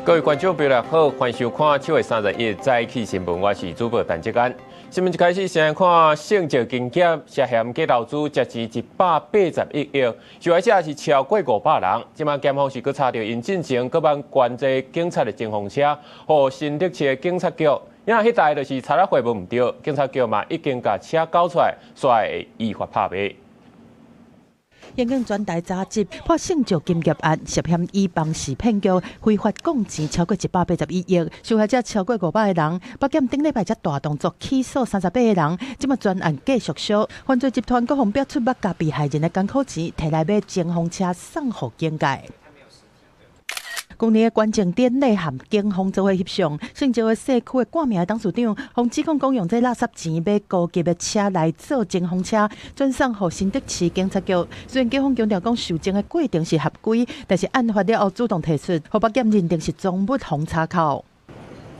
各位觀眾朋友好，歡迎收看7月31日早起新聞，我是主播陳志安。新聞一開始先來看勝兆金業涉嫌假投資，涉錢181億，受害者是超過500人。這擺檢方是閣查著𪜶進前閣捌捐這警察的偵風車，予新竹市的警察局。因為彼台就是賊仔貨無毋著，警察局嘛已經共車繳出來，煞會依法拍賣。刑警全台查緝破勝兆金業案，涉嫌以房試騙局，非法摃錢超過181億，受害者超過500個人。北檢頂禮拜才大動作起訴38個人，這擺全案繼續燒。犯罪集團閣予逼出捌共被害人的艱苦錢，提來買偵風車送予警界。舊年的觀眾典禮和警方做伙翕相，勝兆的社區的掛名董事長，予指控講用這垃圾錢買高級的車來做偵風車，轉送予新竹市警察局。雖然警方強調講受贈的過程是合規，但是案發了後主動提出，予北檢認定是贓物予查扣。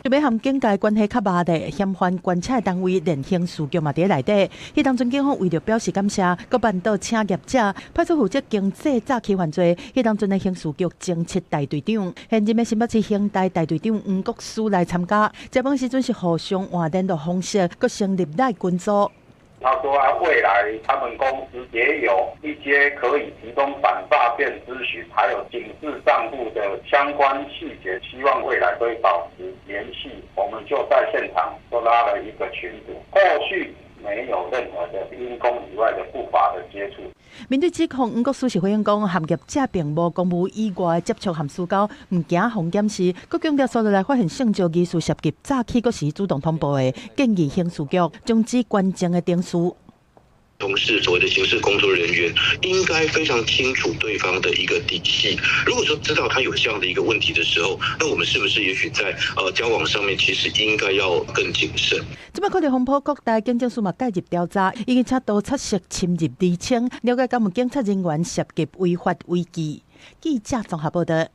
就欲和警界關係較密的嫌犯捐車單位，連刑事局嘛佇內底。彼當陣警方為著表示感謝，閣辦桌請業者派出負責經濟詐欺犯罪。彼當陣的刑事局偵緝大隊長，現任的新北市刑大大隊長黃國書來參加。食飯時陣是互相換聯絡方式，閣成立 LINE 群組。他說啊，未來他們公司也有一些可以提供反詐騙諮詢，還有警示賬戶的相關細節，希望未來可以保持聯繫。我們就在現場都拉了一個群組，後續沒有任何的因公以外的不法的接觸。面對指控，黃國書是回應講，和業者並無公務以外的接觸和私交，毋驚予檢視。閣強調，紲落來發現勝兆疑似涉及詐欺，閣是主動通報的，建議刑事局終止捐贈的程序。從事所謂的刑事工作人員，應該非常清楚對方的一個底細。如果說知道他有這樣的一個問題的時候，那我們是不是也許在交往上面，其實應該要更謹慎？這擺看著風波，各大警政署嘛介入調查，已經請督察室深入釐清，了解敢有警察人員涉及違法違紀。記者綜合報道。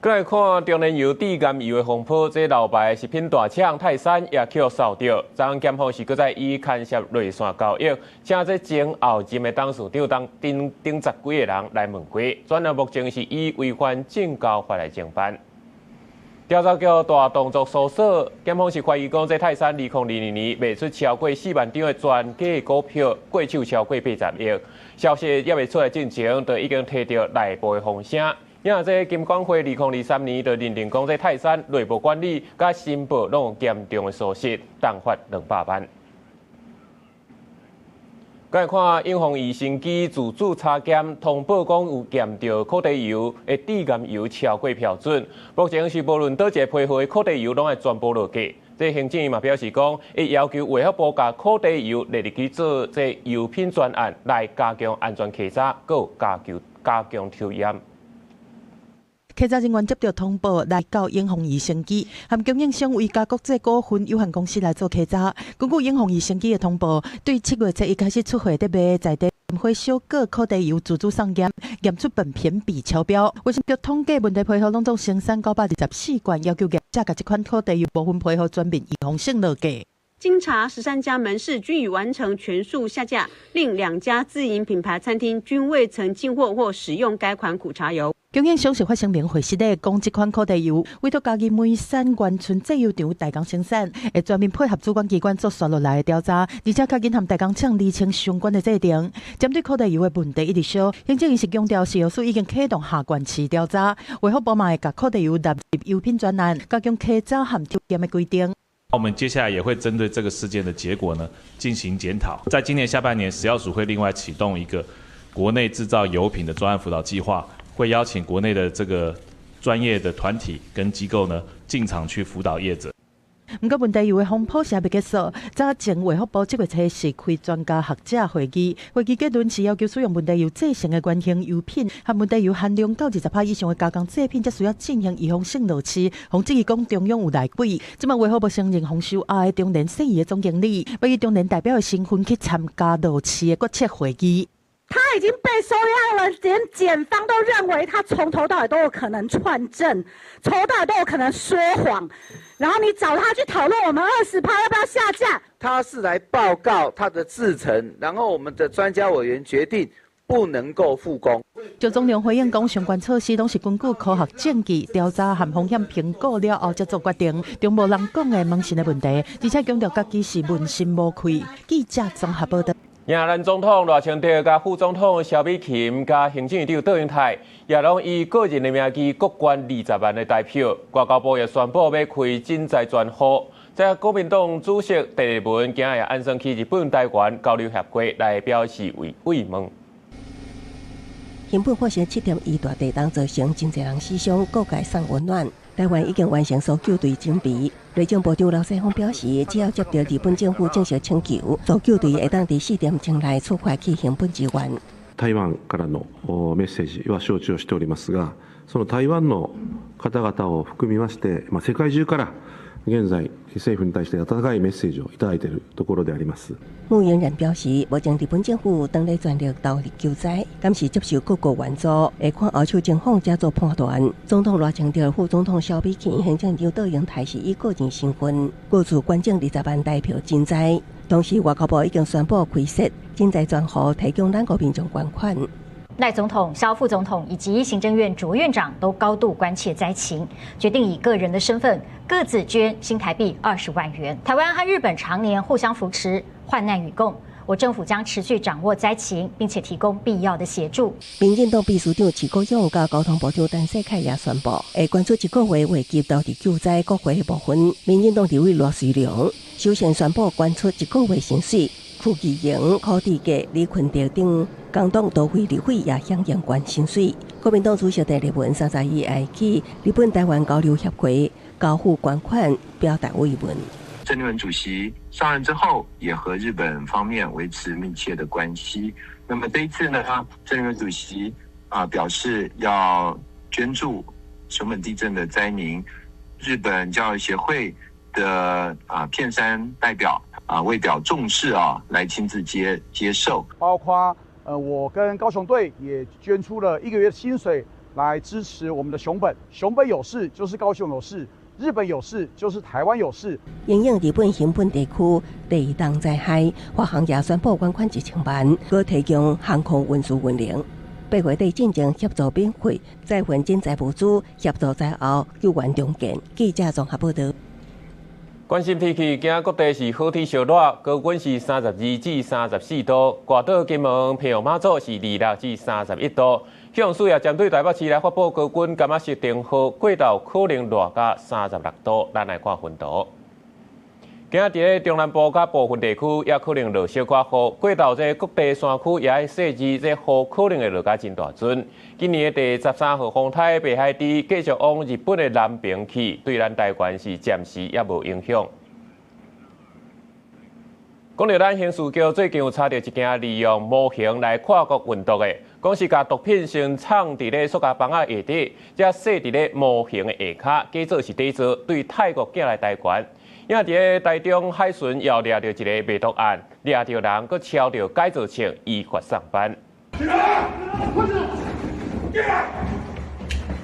閣來看中煉油致癌油的風波，這老牌食品大廠泰山也予掃著。昨昏檢方是閣再以牽涉內線交易，請這前後任的董事長等頂頂十幾個人來問話。全案目前是以違反證交法來偵辦。調查局大動作搜索，檢方是懷疑講，這泰山2022年賣出超過4萬張的全假股票，過手超過80億。消息猶未出來進前，就已經提著內部的風聲。因為這金管會2023年就認定講，這泰山內部管理佮申報攏有嚴重的疏失，重罰200萬。來看永豐餘生機自主查檢通報講有檢著苦茶油的致癌油超過標準，目前是無論佗一個批號的苦茶油攏愛全部落架。這行政院嘛表示講，會要求衛福部共苦茶油列入去做這油品專案，來加強安全稽查，閣有加強抽驗。稽查人員接著通報來到永豐餘生機，和供應商維嘉國際股份有限公司來做稽查。根據永豐餘生機的通報，對7月7日開始出貨佇賣在地火小果苦茶油自主送檢，驗出苯偏比超標。衛生局統計問題批號攏總生產924罐，要求業者共這款苦茶油部分批號全面預防性落架。經查13家門市均已完成全數下架，另2家自營品牌餐廳均未曾進貨或使用該款苦茶油。供應商是發聲明回實的，講這款苦茶油委託嘉義梅山員村製油廠代工生產，會全面配合主管機關做紲落來的調查，而且較緊和代工廠釐清相關的制程。針對苦茶油的問題一直燒，行政院是強調食藥署已經啟動下縣市調查，衛福部嘛會共苦茶油納入油品專案，加強稽查和抽驗的規定。我們接下來也會針對這個事件的結果呢進行檢討。在今年下半年，食藥署會另外啟動一個國內製造油品的專案輔導計劃，會邀請國內的這個專業的團體跟機構呢進場去輔導業者。毋過問題油的風波是猶未結束，早前衛福部7月初四開專家學者會議，會議結論是要求使用問題油製成的原型油品和問題油含量到20%以上的加工製品，才需要進行預防性落試，予質疑講中央有內鬼。這擺衛福部承認予收押的中研細魚的總經理，欲以中研代表的身份去參加落試的決策會議。他已經被收押了，連檢方都認為他從頭到尾都有可能串證，從頭到尾都有可能說謊。然後你找他去討論我們20%要不要下架？他是來報告他的製程，然後我們的專家委員決定不能夠復工。趙宗龍回應講，相關措施攏是根據科學證據調查和風險評估了後才做決定，並無人講的迷信的問題，而且強調家己是問心無愧。記者綜合報道。越南總統賴清德佮副總統蕭美琴佮行政院長卓榮泰，也攏以個人的名義各捐20萬的台票。外交部也宣布欲開賑災專戶。這國民黨主席鄭麗文今日按算去日本台灣交流協會來表示慰問。熊本發生7.1大地動，造成真濟人死傷，各界送溫暖。台灣已經完成搜救隊準備。內政部長劉世鋒表示，只要接到日本政府正式請求，搜救隊會當佇4點鐘內出發去熊本支援。台灣からのメッセージは承知をしておりますが、その台灣の方々を含みまして、世界中から現在政府に対して溫かいメッセージをいただいているところであります。穆英然表示，目前日本政府當咧全力投入救災，敢是接受各國援助，會看後手情況才做判斷。總統賴清德、副總統蕭美琴、行政院長卓榮泰是以個人身份各自捐贈20萬台票賑災。同時，外交部已經宣布開設賑災專戶，提供咱國民眾捐款。賴總統、蕭副總統以及行政院卓院長都高度關切災情，決定以個人的身份各自捐新台幣20萬元。台灣和日本常年互相扶持，患難與共。我政府將持續掌握災情，並且提供必要的協助。民進黨秘書長徐國勇佮交通部長陳世凱也宣布，會捐出一個月月給投入救災國費的部分。民進黨立委羅瑞良首先宣布捐出一個月薪水。傅其瑩、柯志傑、李坤德等工黨多位立委也響應捐薪水。國民黨主席鄭麗文31愛去日本台灣交流協會交付捐款，表達慰問。鄭麗文主席上任之後，也和日本方面維持密切的關係。那麼這一次呢，鄭麗文主席啊表示要捐助熊本地震的災民。日本教育協會的啊片山代表啊為表重視啊，來親自接受。包括我跟高雄隊也捐出了一個月的薪水來支持我們的熊本。熊本有事就是高雄有事，日本有事就是台灣有事。因應日本熊本地區地動災害，華航也宣布捐款1000萬，閣提供航空運輸運能。8月底進前協助免費載運賑災物資，協助災後救援重建。記者綜合報道。關心天氣，今各地是好天燒熱，高溫是32至34度，外島金門、澎湖、馬祖是26至31度。氣象署也針對台北市來發布高溫，柑仔色燈號，過晝可能熱到36度。咱來看雲圖。今仔佇咧中南部佮部分地區也可能落小可雨，過晝這各地山區也會細緻，這雨可能會落甲真大陣。今年的第13號風颱白海豬繼續往日本的南邊去，對咱台灣是暫時猶無影響。講著咱刑事局最近有查著一件利用模型來跨國運毒的，講是共毒品先藏佇咧塑膠枋仔下底，才設佇咧模型的下跤，假做是底座，對泰國寄來台灣。因佇咧台中海巡又掠著一个賣毒案，掠著人閣抄著改造銃依法送辦。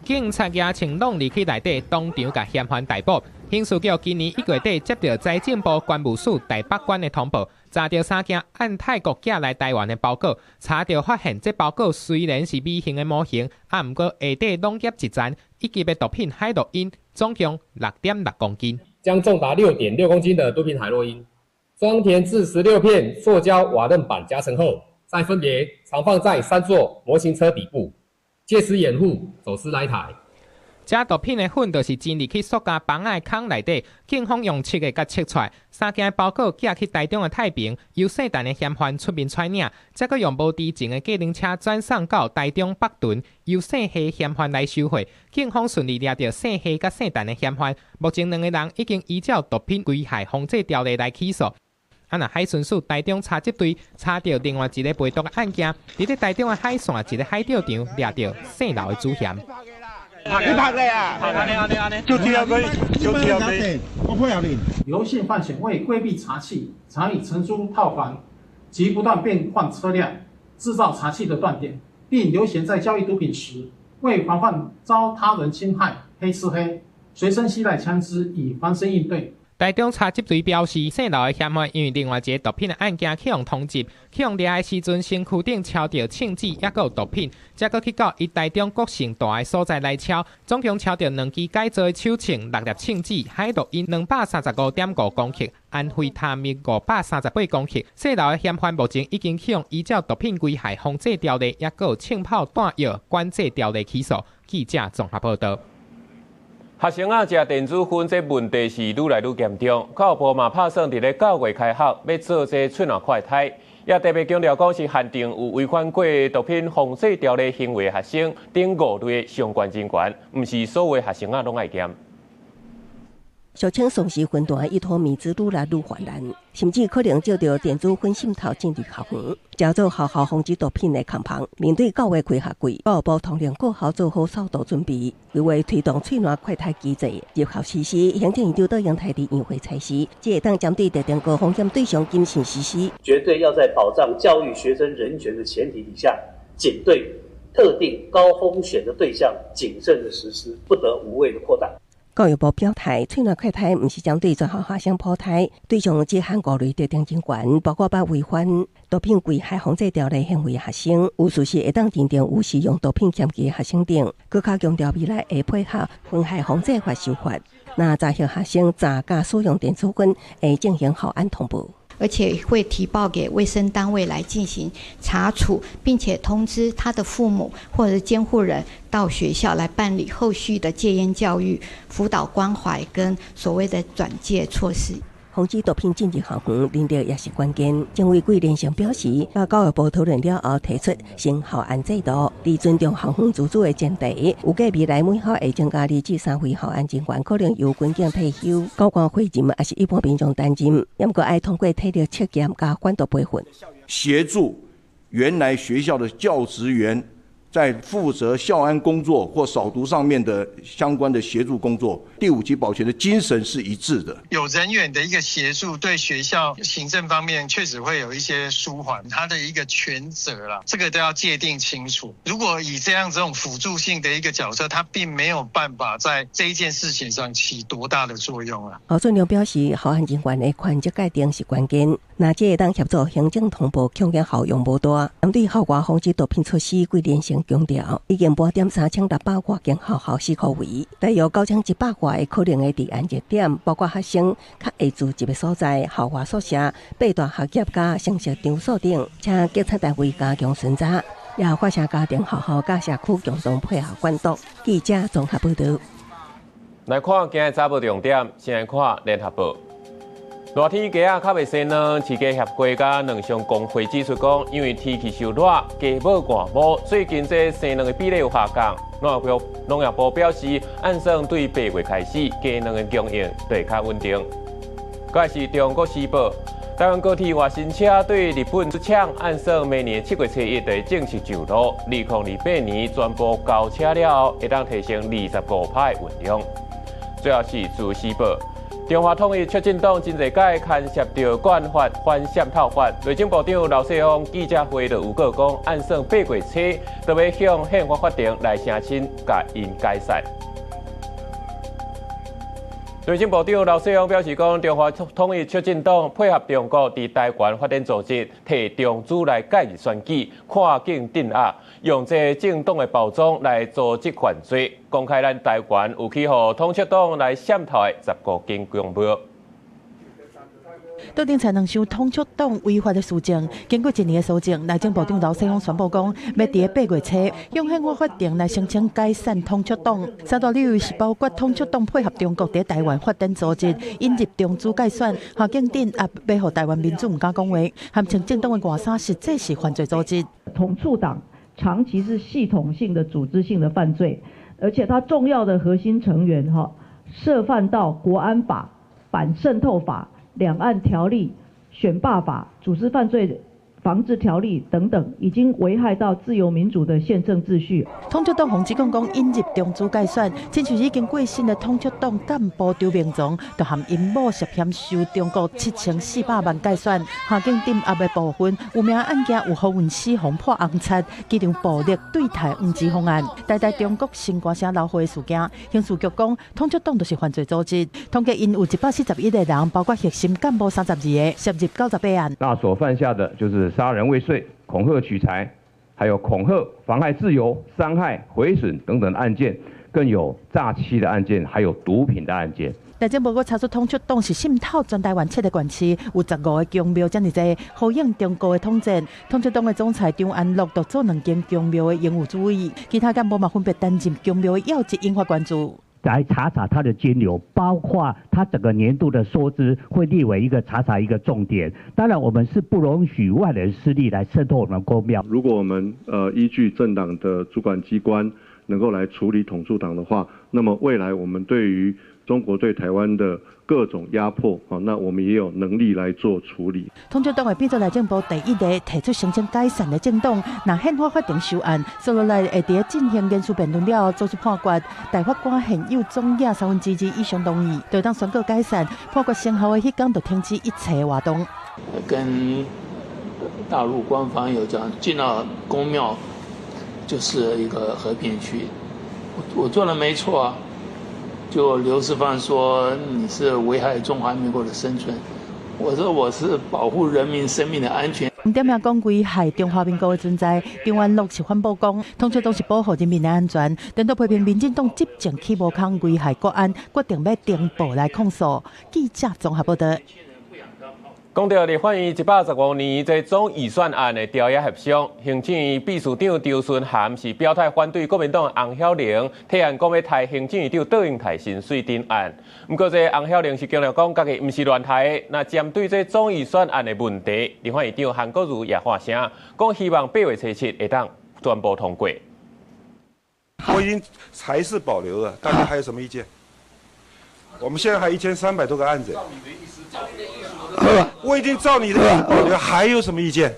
警察舉槍挵入去內底，當場共嫌犯逮捕。刑事局今年1月底接著財政部關務署台北關的通報，查著三件按泰國寄來台灣的包裹，查著發現這包裹雖然是微型的模型，啊，毋過下底攏夾一層一級的毒品海洛因，總共6.6公斤。將重達6.6公斤的毒品海洛因裝填至16片塑膠瓦楞板夾層後，再分別藏放在三座模型車底部，借此掩護走私來台。這毒品的粉就是浸入去塑膠枋仔的孔內底，警方用測的共測出來。三件包裹寄去台中的太平，由姓陳的嫌犯出面揣領，再閣用無知情的計程車轉送到台中北屯，由姓謝嫌犯來收貨。警方順利掠著姓謝佮姓陳的嫌犯，目前兩个人已經依照毒品危害防制條例來起訴。啊！若海巡署台中查緝隊查著另外一个賣毒的案件，佇咧台中的海線一个海釣場掠著姓劉的主嫌。你拍的啊？就這樣就這樣我配合你。劉姓犯嫌為規避查緝，常以承租套房及不斷變換車輛，製造查緝的斷點，並劉嫌在交易毒品時，為防範遭他人侵害，黑吃黑，隨身攜帶槍支以防身應對。台中查緝隊表示，姓劉的嫌犯因為另外一个毒品的案件去予通緝，去予掠的時陣，身軀頂抄著槍支，抑閣有毒品，才閣去到伊台中郭姓蹛的所在來抄，總共抄著兩支改造的手槍、六粒槍支、海洛因235.5公克、安非他命538公克。姓劉的嫌犯目前已經去予依照毒品危害防制條例，抑閣有槍炮彈藥管制條例起訴。記者綜合報道。學生仔食電子薰，這問題是愈來愈嚴重。教育部嘛拍算佇咧9月開學，欲做這喙瀾快篩，也特別強調講是限定有違反過毒品防制條例行為的學生等五類相關人員，毋是所有學生仔攏愛檢。俗稱喪屍薰彈依託咪酯愈來愈泛濫，甚至可能藉著電子薰滲透進入校園，成做學校防止毒品的空縫。面對9月開學季，教育部通令各校做好掃毒準備，為推動喙瀾快篩機制入校實施，行政院長郭榮泰佇院會採時，這會當針對特定高風險對象謹慎實施。絕對要在保障教育學生人權的前提底下，僅對特定高風險的對象謹慎的實施，不得無謂的擴大。教育部表態，喙瀾快篩毋是針對全校學生普篩，對象只限五類特定人員，包括捌違反毒品危害防制條例行為學生，有事實會當認定有使用毒品嫌疑的學生等，閣較強調未來會配合危害防制法修法，若查獲學生詐假使用電子薰，會進行校安通報。而且會提報給衛生單位來進行查處，並且通知他的父母或者監護人到學校來辦理後續的戒菸教育、輔導關懷跟所謂的轉介措施。防止毒品進入校園，認著也是關鍵。政委桂連勝表示，佮教育部討論了後，提出新校安制度，佇尊重校方自主的前提，預計未來每校會增加2至3位校安人員，可能由軍警退休、高官會任，抑是一般民眾擔任，毋過愛通過體力測驗佮反毒培訓，協助原來學校的教職員在負責校安工作或掃毒上面的相關的協助工作，第五級保全的精神是一致的。有人員的一個協助，對學校行政方面確實會有一些舒緩，他的一個權責啦，這個都要界定清楚。如果以這樣這種輔助性的一個角色，他並沒有辦法在這一件事情上起多大的作用啊。侯俊良表示，校安人員的權責界定是關鍵，若這會當協助行政通報，恐驚效用無大。針對校外防止毒品措施，桂連勝強調，已經盤點3600外間學校四箍圍，大約9100外个可能的治安熱點，包括學生較會聚集的所在、校外宿舍、八大學業佮聲色場所等，請警察單位加強巡查，也發聲家庭、學校佮社區共同配合管毒。記者綜合報道。來看今日早報重點，先來看聯合報。熱天雞仔較袂生卵，飼雞協會佮卵商公會指出講，因為天氣受熱，雞母外母，最近這生卵的比例有下降。農業部表示，按算對8月開始，雞卵的供應就會較穩定。閣是中國時報，台灣高鐵外新車對日本出廠，按算明年7月初一就會正式上路。2028年全部交車了後，會當提升25%的運量。最後是自由時報。中華統一促進黨真濟擺牽涉著慣法反滲透法，內政部長劉世芳記者會就預告講，按算8月初就欲向憲法法庭來聲請，共𪜶解散。內政部長劉世芳表示講，中華統一促進黨配合中國佇台灣發展組織，提中資來介入選舉，跨境鎮壓，用這政黨的包裝來組織犯罪，公開咱台灣有去予統促黨來滲透的15間公廟。桌頂才兩想統促黨違法的事證，經過一年的搜證，內政部長劉世芳宣布講，欲佇8月初向憲法法庭來申請解散統促黨。三大理由是包括統促黨配合中國佇台灣發展組織，引入中資介選，跨境鎮壓，欲予台灣民眾毋敢講話，含穿政黨的外衫，實際是犯罪組織。統促黨長期是系統性的組織性的犯罪，而且它重要的核心成員哈，涉犯到國安法、反滲透法、兩岸條例、選罷法、組織犯罪防治條例等等，已經危害到自由民主的憲政秩序。統促黨洪指控講引入中資改選，親像已經過身的統促黨幹部張明宗，就含𪜶某涉嫌收中國7400萬改選。下境鎮壓的部分有名案件有何韻詩予潑紅漆，機場暴力對待黃之鋒案，台台中國新歌聲流血的事件，刑事局講統促黨就是犯罪組織，統計𪜶有141個人，包括核心幹部32個，涉入98案。那所犯下的就是殺人未遂、恐嚇取財，還有恐嚇、妨害自由、傷害、毀損等等案件，更有詐欺的案件，還有毒品的案件。內政部閣查出統促黨是滲透全台灣7個縣市，有15個宮廟遮爾濟，呼應中國的統戰。統促黨的總裁張安樂就做兩間宮廟的榮譽主委，其他幹部嘛分別擔任宮廟的要職，引發關注。來查查他的金流，包括他整個年度的收支，會列為一個查查一個重點。當然，我們是不容許外人勢力來滲透我們宮廟。如果我們依據政黨的主管機關能夠來處理統促黨的話，那麼未來我們對於中國對台灣的各種壓迫，那我們也有能力來做處理。統促黨會變做內政部第一個提出申請解散的政黨，若憲法法庭收案，接落來會佇進行言詞辯論了後，做出判決。大法官現有總額2/3以上同意，就當宣告解散。判決生效的彼工就停止一切活動。跟大陸官方有講，進到宮廟就是一個和平區，我做的沒錯啊。就劉世芳說你是危害中華民國的生存，我說我是保護人民生命的安全。毋點名講危害中華民國的存在，張安樂是反駁講，統促黨是保護人民的安全，顛倒批評民進黨執政起無空危害國安，決定欲呈報來控訴。記者綜合報導。講到立法院115年這總預算案的朝野協商，行政院秘書長張惇涵是表態反對國民黨洪曉玲提案講欲刣行政院長卓榮泰薪水頂案。毋過這洪曉玲是強調講家己毋是亂刣的。那針對這總預算案的問題，立法院長韓國瑜也發聲，講希望8月初7會當全部通過。我已經還是保留了，大家還有什麼意見？我們現在還1300多個案子。我已經照你的意思保留，還有什麼意見？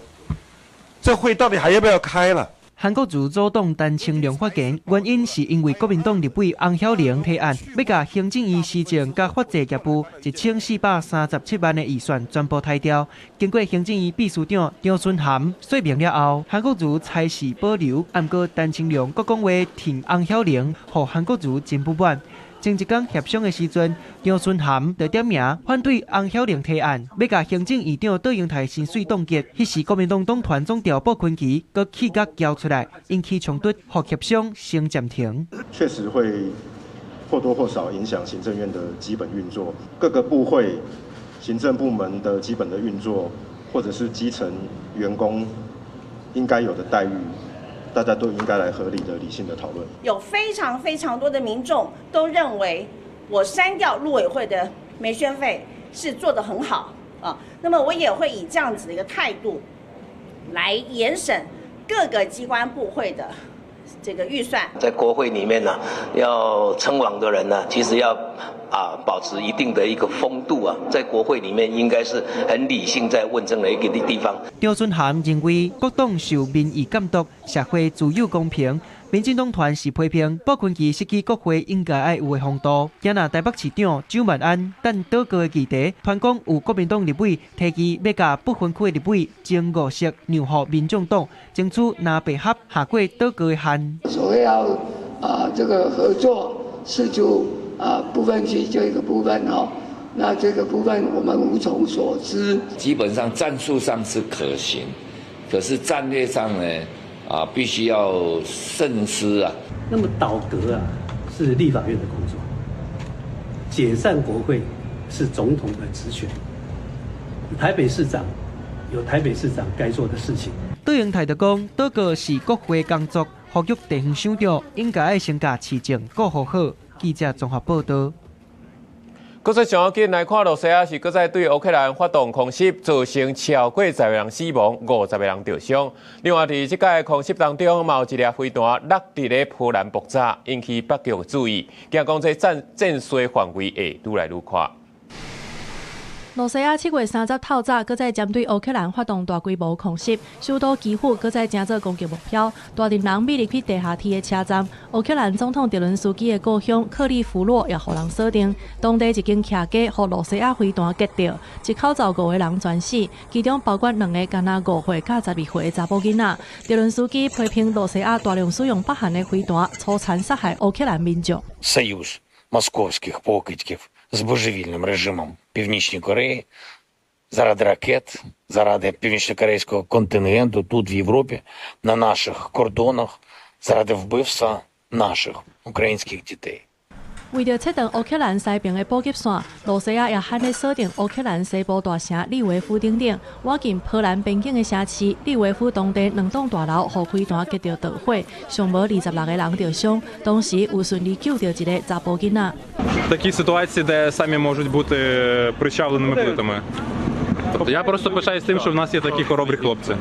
這會到底還要不要開了？韓國瑜阻擋陳清龍發言，原因是因為國民黨立委洪曉玲提案，欲共行政院施政佮法制業務1437萬的預算全部刣掉。經過行政院秘書長張惇涵說明了後，韓國瑜才是保留。毋過陳清龍閣講話挺洪曉玲，予韓國瑜真不滿。前一工協商的時陣，張惇涵就點名反對洪曉玲提案，欲共行政院長卓榮泰薪水凍結。彼時國民黨黨團總召傅崐萁閣氣甲叫出來，引起衝突，予協商先暫停。確實會或多或少影響行政院的基本運作，各個部會、行政部門的基本的運作，或者是基層員工應該有的待遇。大家都應該來合理的、理性的討論。有非常非常多的民眾都認為，我刪掉陸委會的媒宣費是做得很好啊。那麼我也會以這樣子的一個態度來嚴審各個機關部會的這個預算。在國會裡面呢，要稱王的人呢，其實要保持一定的一個風度啊，在國會裡面應該是很理性在問政的一個地方。張惇涵認為，各黨受民意監督，社會自由公平。民進黨團是批評傅崐萁失去國會應該愛有的風度。今仔台北市長蔣萬安等倒閣的議題，傳講有國民黨立委提議欲共不分區的立委前五席讓予民眾黨，爭取藍白合下過倒閣的限。所謂要這個合作釋出不分區這個部分哦，那這個部分我們無從所知。基本上戰術上是可行，可是戰略上呢，必須要慎思啊。那麼倒閣啊，是立法院的工作；解散國會是總統的職權。台北市長有台北市長該做的事情。卓榮泰就講，倒閣是國會工作，呼籲地方首長應該愛先共市政顧好好。記者綜合報導。閣再上要緊來看，羅西亞是閣再對烏克蘭發動空襲，造成超過10個人死亡，50個人著傷。另外，佇這擺空襲當中，嘛有一粒飛彈落佇咧波蘭爆炸，引起北約注意，驚講這戰事範圍會愈來愈寬。羅西亞7月30透早，閣再針對烏克蘭發動大規模空襲，首都基輔閣再成做攻擊目標，大陣人密入去地下鐵的車站。烏克蘭總統澤倫斯基的故鄉克利夫洛也予人鎖定，當地一間徛家予羅西亞飛彈擊著，一口就五個人全死，其中包括兩個干焦5歲佮12歲的查某囡仔。澤倫斯基批評羅西亞大量使用北韓的飛彈，粗殘殺害烏克蘭民眾。 Союз московських покидьків з божевільним режимом Північної Кореї заради ракет, заради північнокорейського контингенту тут в Європі, на наших кордонах, заради вбивства наших українських дітей. 為著切斷烏克蘭西邊的補給線，羅西亞也喊咧鎖定烏克蘭西部大城利維夫等等。倚近波蘭邊境的城市利維夫當地兩棟大樓予飛彈擊著著火，上無26個人著傷。當時有順利救著一個查埔囡仔。 Такі ситуації, де самі можуть бути причавленими плитами. Тобто я просто пишаюсь тим, що в нас є такі хоробрі хлопці.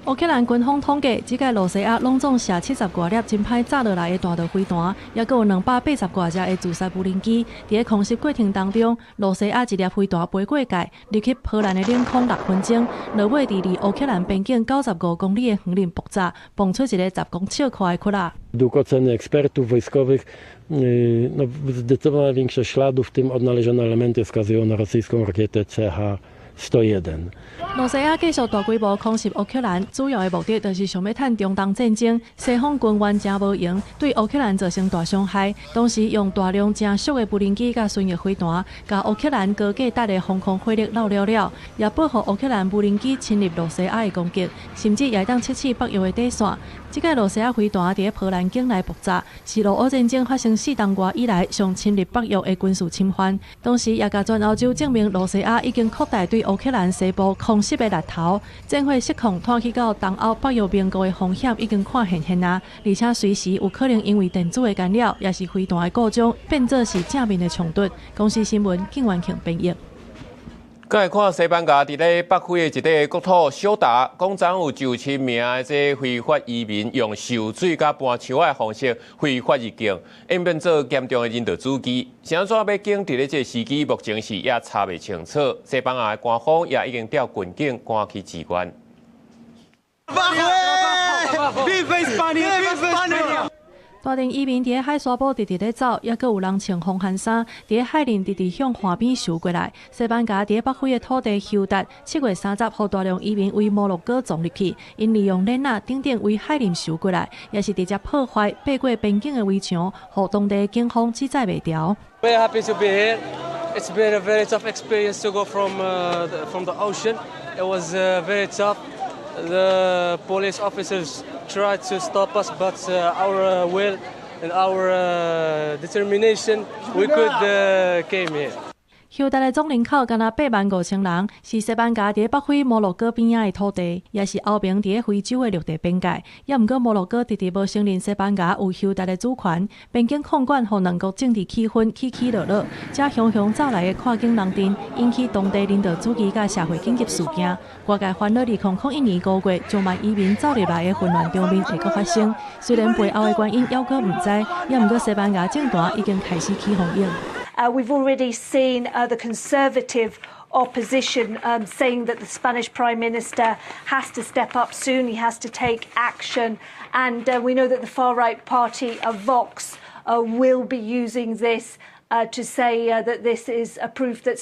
烏克蘭軍方統計，這屆羅西亞攏總射70外粒真歹炸落來的彈道飛彈，抑閣有280外隻的自殺無人機。佇咧空襲過程當中，羅西亞一粒飛彈飛過界，入去波蘭的領空6分鐘，落尾佇離烏克蘭邊境95公里的園林爆炸，蹦出一个10公尺寬的窟仔。 Według oceny ekspertów wojskowych, no, zdecydowana większość śladów, w tym odnalezione elementy, wskazują na rosyjską rakietę CH-101。羅西亞繼續大規模空襲烏克蘭，主要的目的就是想欲趁中東戰爭，西方軍援誠無閒，對烏克蘭造成大傷害。同時用大量誠俗的無人機佮巡弋飛彈，共烏克蘭高價值的防空火力漏了了，也報復烏克蘭無人機侵入羅西亞的攻擊，甚至也會當測試北約的底線。這擺羅西亞飛彈佇咧波蘭境內爆炸，是俄烏戰爭發生4冬外以來上深入北約的軍事侵犯。同時，也共全歐洲證明羅西亞已經擴大對烏克蘭西部空襲的力頭，戰火失控拖去到東歐北約盟國的風險已經看現現啊！而且隨時有可能因為電子的干擾，抑是飛彈的故障，變做是正面的衝突。公視新聞，景元慶編譯。閣來看西班牙佇咧北非的一個國土小達，講昨有上千名的這非法移民用受水佮搬樹仔的方式非法入境，演變做嚴重的人道主義。是按怎欲警佇咧這個時機，目前是猶查袂清楚。西班牙的官方也已經調軍警趕去支援。 Viva España! Viva España! 大陣移民佇咧海沙堡直直咧走，抑閣有人穿風寒衫，佇咧海裡直直向岸邊游過來。西班牙佇咧北非的土地休達，7月30，予大量移民對摩洛哥傱入去，𪜶利用鏈仔等等對海裡游過來，也是直接破壞爬過邊境的圍牆，予當地警方制裁袂牢。 Very happy to be here. It's been a very tough experience to go from the ocean. It was very tough. The police officers tried to stop us, but our will and our determination, we could came here. 休達的總人口干焦8萬5千人，是西班牙佇咧北非摩洛哥邊仔的土地，也是歐盟佇咧非洲的陸地邊界。猶毋過摩洛哥直直無承認西班牙有休達的主權，邊境控管予兩國政治氣氛起起落落，遮雄雄走來的跨境人陣，引起當地人道主義佮社會緊急事件。外界煩惱2001年5月，上萬移民走入來的混亂場面會閣發生。雖然背後的原因猶閣毋知，猶毋過西班牙政壇已經開始起風湧。 We've already seen the Conservative opposition saying that the Spanish Prime Minister has to step up soon, he has to take action. And we know that the far right party of Vox will be using this to say that this is a proof that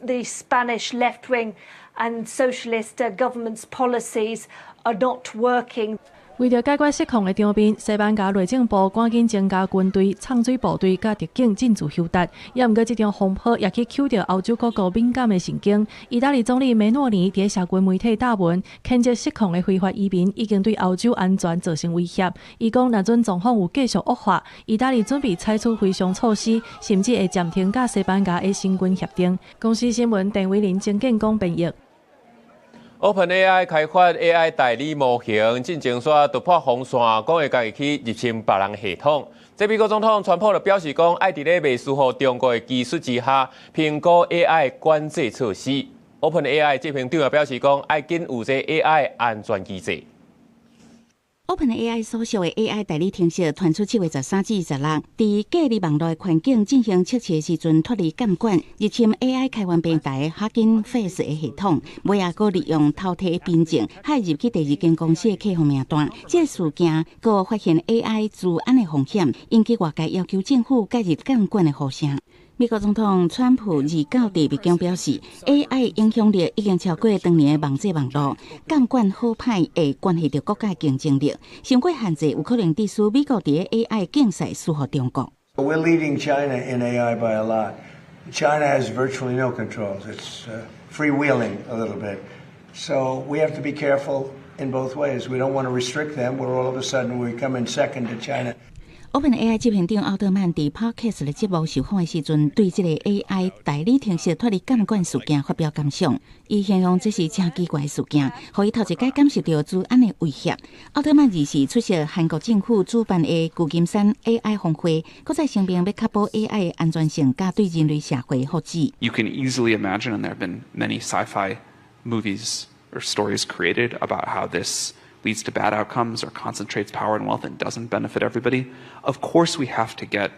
the Spanish left wing and socialist government's policies are not working. 為著解決失控的場面，西班牙內政部趕緊增加軍隊、衝水部隊佮特警進駐休達。猶毋過這場風波也去抾著歐洲各國敏感的神經。意大利總理梅諾尼佇社群媒體貼文，譴責失控的非法移民已經對歐洲安全造成威脅。伊講，若準狀況有繼續惡化，意大利準備採取非常措施，甚至會暫停佮西班牙的申根協定。公視新聞鄧偉林、曾建功編譯。 OpenAI 開發 AI 代理模型，進前煞突破防線，講會家己去入侵別人系統。這美國總統川普就表示講，愛佇咧袂輸予中國的技術之下，評估 AI 管制措施。OpenAI 執行長也表示講，愛緊有這 AI 安全機制。OpenAI 所屬的 AI 代理程式傳出7月13至16，佇隔離網路的環境進行測試時陣脫離監管，入侵 AI 開源平台 Hugging Face 的系統，尾仔閣利用偷提憑證，駭入去第二間公司的客戶名單。這個事件閣發現 AI 資安的風險，引起外界要求政府介入監管的呼聲。美國總統川普二九佇白宮表示，AI 影響力已經超過當年的網際網路，監管好歹會關係著國家競爭力，傷過限制有可能致使美國佇 AI 競賽輸予中國。 We're leading China in AI by a lot. China has virtually no controls. It's freewheeling a little bit. So we have to be careful in both ways. We don't want to restrict them where all of a sudden we come in second to China. OpenAI 執行長奧特曼佇 Podcast 的節目受訪的時陣，對這個 AI 代理程式脫離監管事件發表感想。伊形容這是誠奇怪的事件，予伊頭一擺感受著資安的威脅。奧特曼二四出席韓國政府主辦的舊金山 AI 峰會，閣再聲明欲確保 AI 的安全性佮對人類社會的福祉。 You can easily imagine, and there have been many sci-fi movies or stories created about how this leads to bad outcomes or concentrates power and wealth and doesn't benefit everybody. Of course, we have to get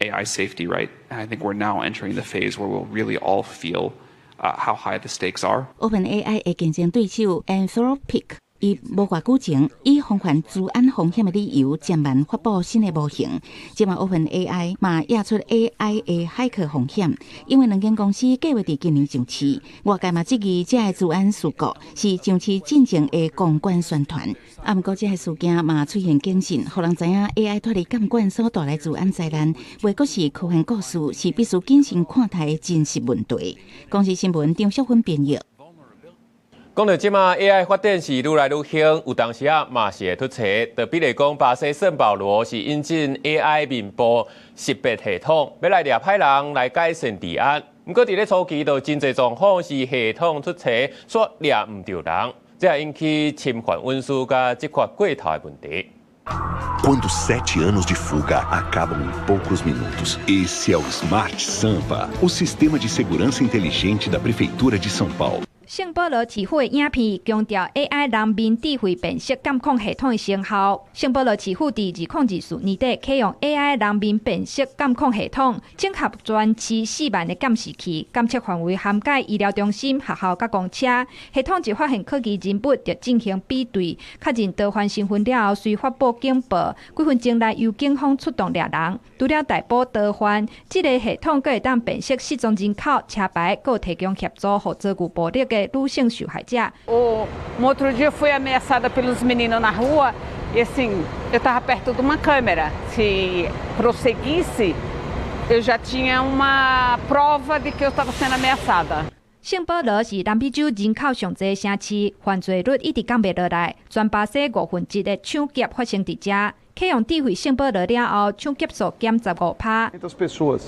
AI safety right. And I think we're now entering the phase where we'll really all feel how high the stakes are. OpenAI 的競爭對手 Anthropic 伊無偌久前以防範資安風險的理由，暫慢發布新的模型。這馬 OpenAI 嘛惹出 AI 的駭客風險，因為兩間公司計劃佇今年上市，外界嘛質疑這个資安事故是上市進前的公關宣傳。啊，毋過這个事件嘛出現警訊，予人知影 AI 脫離監管所帶來資安災難，袂閣是科幻故事，是必須謹慎看待的真實問題。公視新聞張淑芬編譯。講到這馬 AI 發展是愈來愈興，有當時啊嘛是會出錯。就比如講，巴西聖保羅是引進 AI 面部識別系統，欲來掠歹人來改善治安。毋過佇咧初期就真濟狀況是系統出錯，煞掠毋著人，這也引起侵犯隱私佮執法過頭的問題。 Quando 7 anos de fuga acabam em poucos minutos. Esse é o Smart Sampa, o sistema de segurança inteligente da Prefeitura de São Paulo. 聖保羅市府的影片強調 AI 人面智慧辨識監控系統的成效。聖保羅市府佇2024年底啟用 AI 人面辨識監控系統，整合全市4萬个監視器，監測範圍涵蓋醫療中心、學校佮公車。系統一發現可疑人物，就進行比對，確認盜犯身份了後，隨發布警報。幾分鐘內由警方出動掠人。除了逮捕盜犯，這个系統閣會當辨識失蹤人口、車牌，閣提供協助，予遭遇暴力的女性受害者。 O no outro dia fui ameaçada pelos meninos na rua e assim, eu estava perto de uma câmera. Se prosseguisse, eu já tinha uma prova de que eu estava sendo ameaçada. 聖保羅是南美洲人口上濟的城市，犯罪率一直降袂落來。全巴西1/5的搶劫發生佇遮。啟用智慧聖保羅了後，搶劫數減15%。 Pessoas.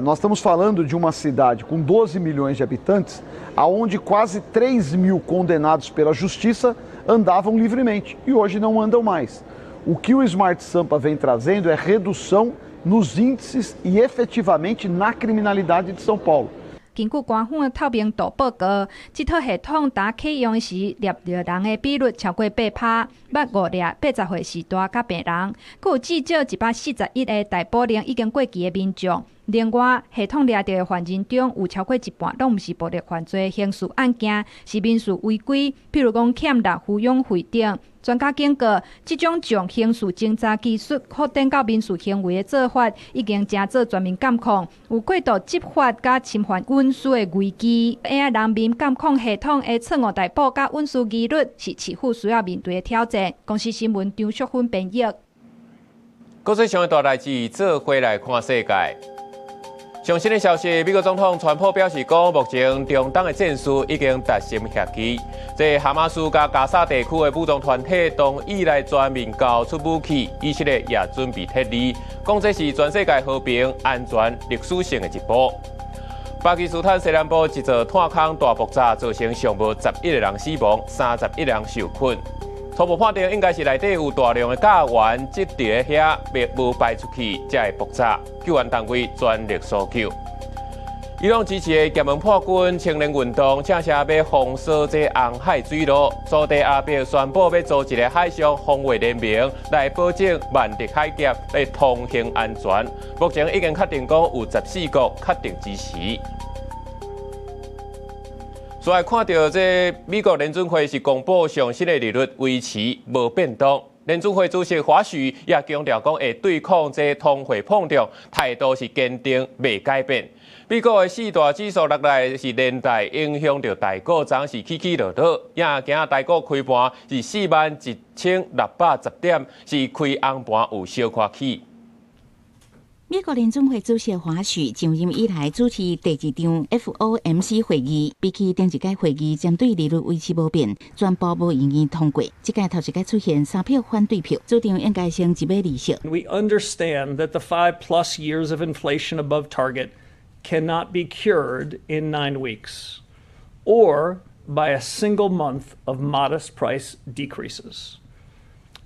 Nós estamos falando de uma cidade com 12 milhões de habitantes, aonde quase 3 mil condenados pela justiça andavam livremente e hoje não andam mais. O que o Smart Sampa vem trazendo é redução nos índices e efetivamente na criminalidade de São Paulo. 根據官方的透明度報告，這套系統打啟用時，掠著人的比率超過8%，捌誤掠80歲序大佮病人，閣有至少141个逮捕令已經過期的民眾。另外，系統掠著的犯人中有超過一半攏毋是暴力犯罪刑事案件，是民事違規，譬如講欠納撫養費等。專家警告，這種將刑事偵查技術擴展到民事行為的做法，已經成做全面監控，有過度執法佮侵犯隱私的危機。AI 人面監控系統的錯誤逮捕佮隱私疑慮，是市府需要面對的挑戰。公視新聞張淑芬編譯。國際上的大代誌，做伙來看世界。上新的消息，美國總統川普表示講，目前中東的戰事已經達成協議。這哈馬斯佮加沙地區的武裝團體同意來全面交出武器，以色列也準備撤離。講這是全世界和平、安全、歷史性的一步。巴基斯坦西南部一座炭礦大爆炸，造成上無11個人死亡，31人受困。初步判定應該是內底有大量的甲烷積佇遐，並無排出去，才會爆炸。救援單位全力搜救。伊朗支持的也門叛軍青年運動，正式欲封鎖這紅海水路。沙地阿伯宣布欲組一个海上防衛聯盟，來保證曼德海峽的通行安全。目前已經確定講有14國確定支持。所以看著這美國聯準會是公布上新的利率維持無變動。聯準會主席華許也強調講，會對抗這通貨膨脹，態度是堅定袂改變。美國的四大指數落來是連帶影響著台股，昨是起起落落。也今仔台股開盤是41,610點，是開紅盤有小可起。美國聯準會主席華許上任以來主持第二場 FOMC 會議，比起頂一屆會議針對利率維持無變，全部無異議通過。這屆頭一屆出現三票反對票，主張應該先一碼利息。 We understand that the 5+ years of inflation above target cannot be cured in 9 weeks, or by a single month of modest price decreases.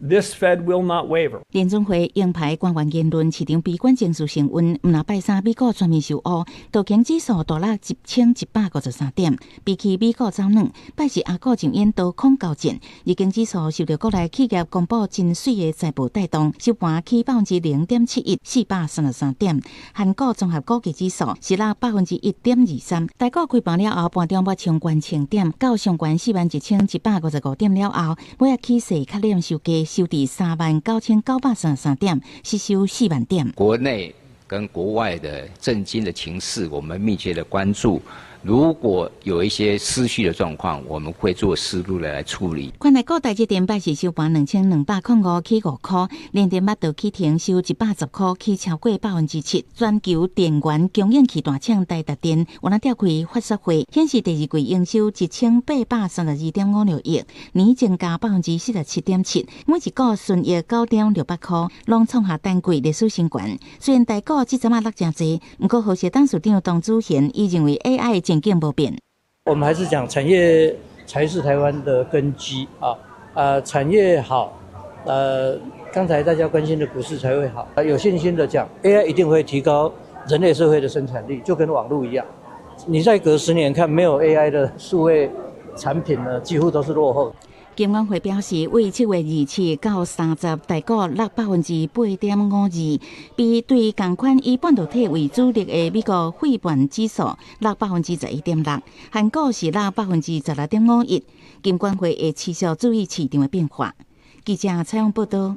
This Fed will not waver. 聯準會鷹派官員言論，市場悲觀情緒升溫。毋但拜三美股全面受烏，道瓊指數大落1153點，比起美股走軟，拜四亞股上演多空交戰。日經指數受著國內企業公布真媠的財報帶動，收盤起0.71%，433點。韓國綜合股價指數是落1.23%。台股開盤了後，盤中欲衝關1000點，到上懸41,155點了後，尾仔起勢較冷收低。收佇39,933點，失守4萬點。國內跟國外的政經的情勢，我們密切的關注。如果有一些失序的狀況，我們會做適度的來處理。權概股台積電拜四收盤2205起5塊，聯電嘛都起停收110塊，起超過7%。全球電源供應器大廠台達電，有哪召開法說會，顯示第二季營收1832.56億，年增加47.7%，每一股純益9.68塊，攏創下單季歷史新高。雖然台股這陣仔落誠濟，毋過豪碩董事長董子賢伊認為 AI 前景無變。我們還是講產業才是台灣的根基啊！啊，產業好，剛才大家關心的股市才會好。有信心的講，AI 一定會提高人類社會的生產力，就跟網路一樣。你再隔10年看，沒有 AI 的數位產品呢，幾乎都是落後。金管會表示，為7月27到30，台股落8.52%，比對仝款以半導體為主力的美國費半指數落11.6%，韓股是落16.51%。金管會會持續注意市場的變化。記者採訪報導。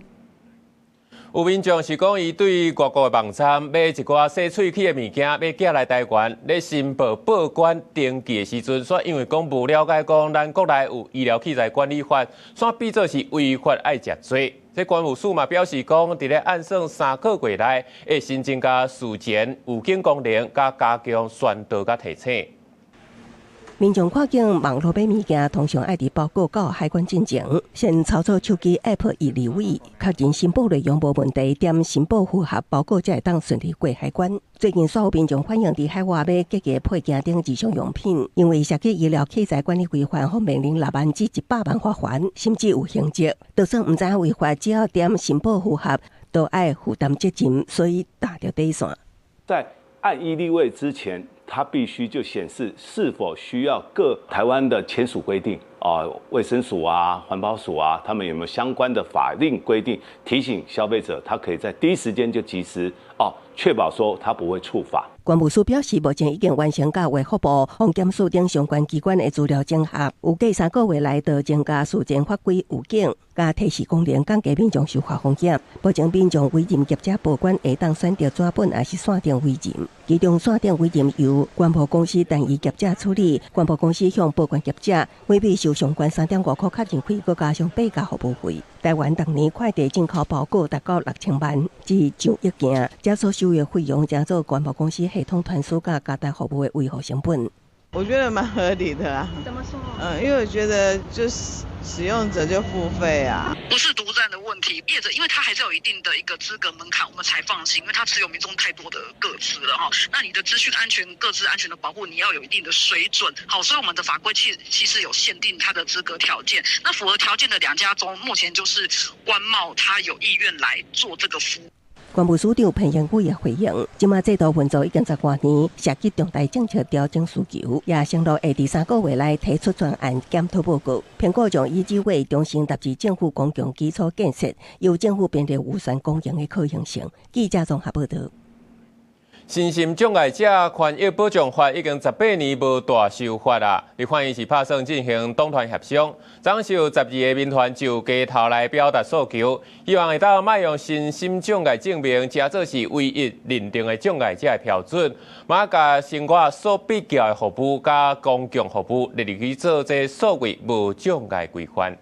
有民眾是講，伊對外國的網站買一寡洗喙齒的物件，欲寄來台灣，咧申報報關登記的時陣，煞因為講無了解講咱國內有醫療器材管理法，煞變做是違法愛食罪。這關務署嘛表示講，佇咧按算3個月內會新增加事前預警功能，佮加強宣導佮提醒。民眾跨境網路買物件，通常愛佇包裹到海關進前，先操作手機 App 以二維確認申報內容無問題，點申報符合包裹才會當順利過海關。最近，煞有民眾反映佇海外買機械配件等日常用品，因為涉及醫療器材管理規範，予面臨6萬至100萬罰鍰，甚至有刑責。就算毋知影違法，只要點申報符合，都愛負擔責任，所以踏著底線。在按一例位之前，它必須就顯示是否需要各台灣的簽署規定啊，衛生署啊、環保署啊，他們有沒有相關的法令規定，提醒消費者，他可以在第一時間就及時哦，確保說他不會觸法。關務署表示，目前已經完成佮衛福部、防檢署等相關機關的資料整合，預計3個月內就增加事前法規預警、佮提示功能，降低民眾受罰風險。目前民眾委任業者報關會當選擇紙本抑是線頂委任，其中線頂委任由關貿公司單一業者處理，關貿公司向報關業者每筆收上懸3.5塊確認費，閣加上八價服務費。台灣逐年快遞進口包裹達到6000萬至上億件，這所收的費用將做關貿公司系統傳輸佮加單服務的維護成本。我覺得蠻合理的啊。怎麼說？嗯，因為我覺得就是使用者就付費啊。不是獨佔的問題，業者因為他還是有一定的一個資格門檻，我們才放心，因為他持有民眾太多的個資了哈。那你的資訊安全、個資安全的保護，你要有一定的水準。好，所以我們的法規其實有限定他的資格條件。那符合條件的兩家中，目前就是關貿，他有意願來做這個服務。关务署长彭英宇也回应，這馬制度運作已經十外年，涉及重大政策調整需求，也承諾會佇3個月內提出專案檢討報告。評估將以這位重新納入政府公共基礎建設，由政府編列預算公營的可行性。記者綜合報道。身心障礙者權益保障法已經18年無大修法啦。立法院是拍算進行黨團協商，昨昏有12個民團就街頭來表達訴求，希望會當莫用身心障礙證明，成做是唯一認定的障礙者的標準，嘛共生活所必要的服務佮公共服務列入去做這所謂無障礙規範。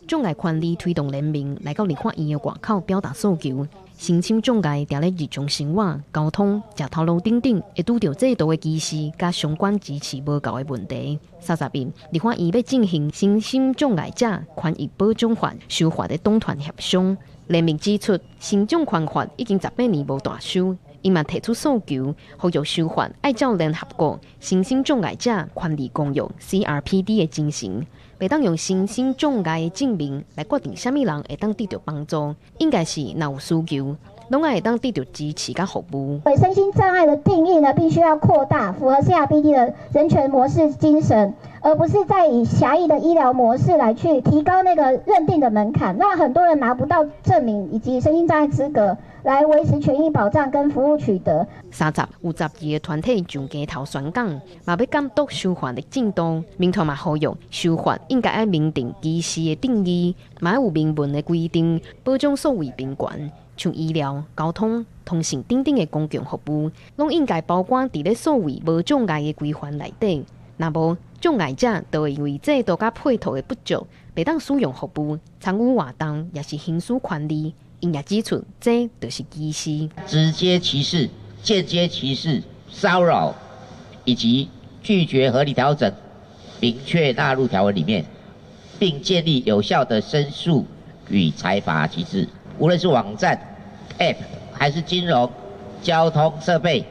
障礙權利推動聯盟來到立法院的外口表達訴求。身心障礙佇咧日常生活、交通、食頭路等等，會拄著制度的歧視佮相關支持無夠的問題。30日，立法院欲進行身心障礙者權益保障法修法的黨團協商。聯盟指出，身障權法已經十八年無大修，伊嘛提出訴求，呼籲修法愛照聯合國身心障礙者權利公約 （CRPD）的精神。袂當用身心障礙的證明來決定啥物人會當得著幫助，應該是若有需求，攏愛會當得著支持佮服務。對身心障礙的定義呢，必須要擴大，符合 CRPD 的人權模式精神，而不是再以狹義的醫療模式來去提高那個認定的門檻，讓很多人拿不到證明以及身心障礙資格，來維持權益保障跟服務取得。30有12個團體上街頭宣講，嘛欲監督修法的進度。民團嘛呼籲修法應該愛明定歧視的定義，嘛愛有明文的規定，保障所謂貧權，像醫療、交通、通信等等的公共服務，攏應該包括佇咧所謂無障礙的規範內底。若無障礙者，就會因為制度佮配套的不足，袂當使用服務、參與活動，抑是行使權利。𪜶也指出，這就是歧視，直接歧視、間接歧視、騷擾以及拒絕合理調整，明確納入條文裡面，並建立有效的申訴與裁罰機制。無論是網站、App 還是金融、交通設備，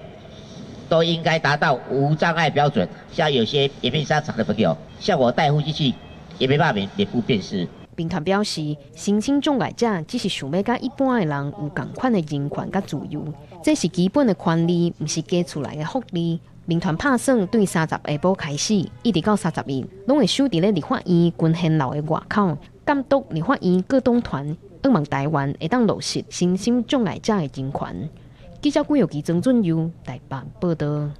都應該達到無障礙標準。像有些眼病商場的朋友，像我戴呼吸器，也沒辦法臉部辨識。民團表示，身心障礙者只是想欲佮一般的人有仝款的人權佮自由，這是基本的權利，毋是加出來的福利。民團拍算對30下晡開始，一直到30日，攏會守佇咧立法院群賢樓的外口，監督立法院各黨團，向望台灣會當落實身心障礙者的人權。記者郭玉琪、曾俊佑台北報道。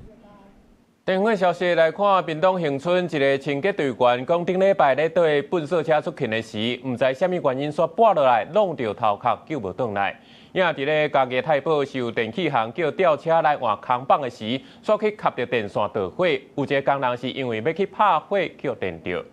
電話消息來看，屏東恆春一个清潔隊員講，頂禮拜咧綴糞掃車出勤的時，毋知啥物原因，煞跋落來，挵著頭殼，救無轉來。也佇咧嘉義太保受電器行叫吊車來換空棒的時，煞去磕著電線著火，有一个工人是因為欲去拍火，予電著。